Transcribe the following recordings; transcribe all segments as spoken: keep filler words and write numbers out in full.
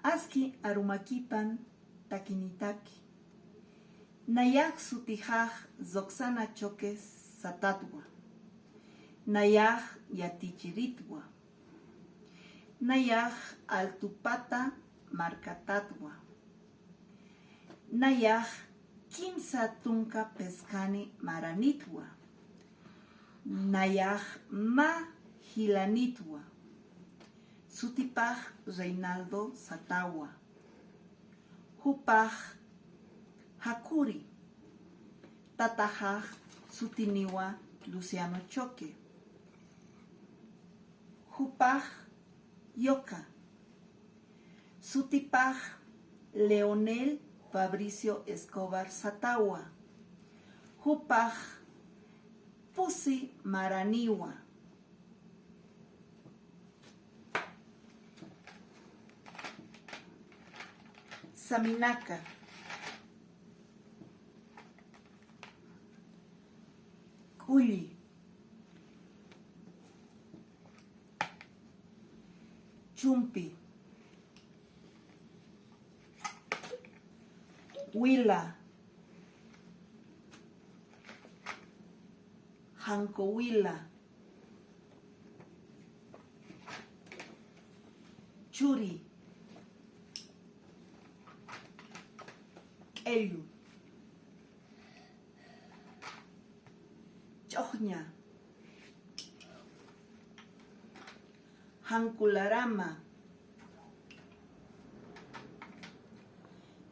Aski arumakipan takinitaki. Nayax sutixax Roxana Choque satatwa. Nayax yatichiritwa. Nayax Altupata markatatwa. Nayax kimsa tunka pesqani maranitwa. Nayax mä jilanitwa. Sutipax Reinaldo satawa. Jupax Jakuri. Tataxax sutiniwa Luciano Choque. Jupax Yoka. Sutipax Leonel Fabricio Escobar satawa. Jupax Pusi maraniwa. Saminaka. K'ulli. Chumpi. Wila. Jankowila. Churi. K'ellu. Ch'uxña. Jankularama.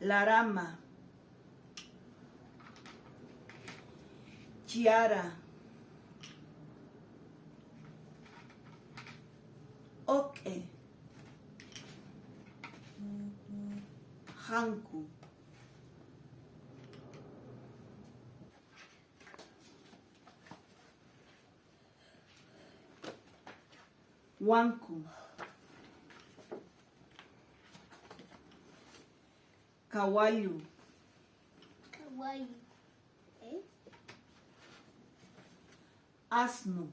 Larama. Chiara. Ok'e. Janku. Wanku. Kawallu. Kawallu. ¿Eh? Asnu.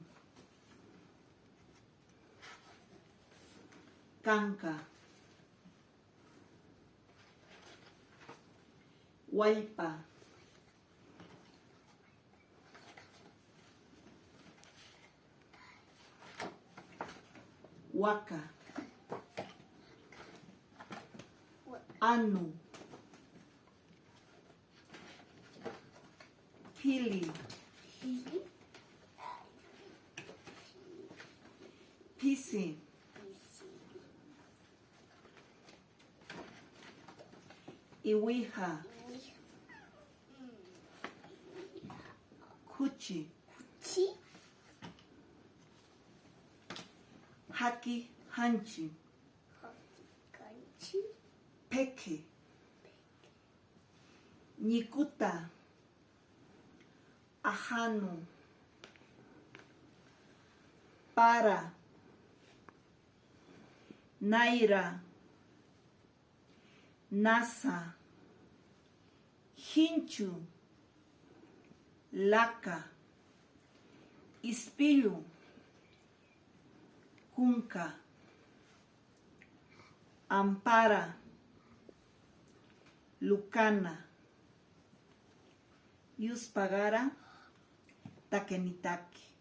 Kanka. Wallpa. Waka. Anu. Phili. Phisi. Iwija. Khuchi. Jaki janchi. Phekhi. Ñikuta. ajanu, para, nayra, nasa, jinchu, laka, ispillu, kunka, ampara, lukana, yuspagara, takenitaki.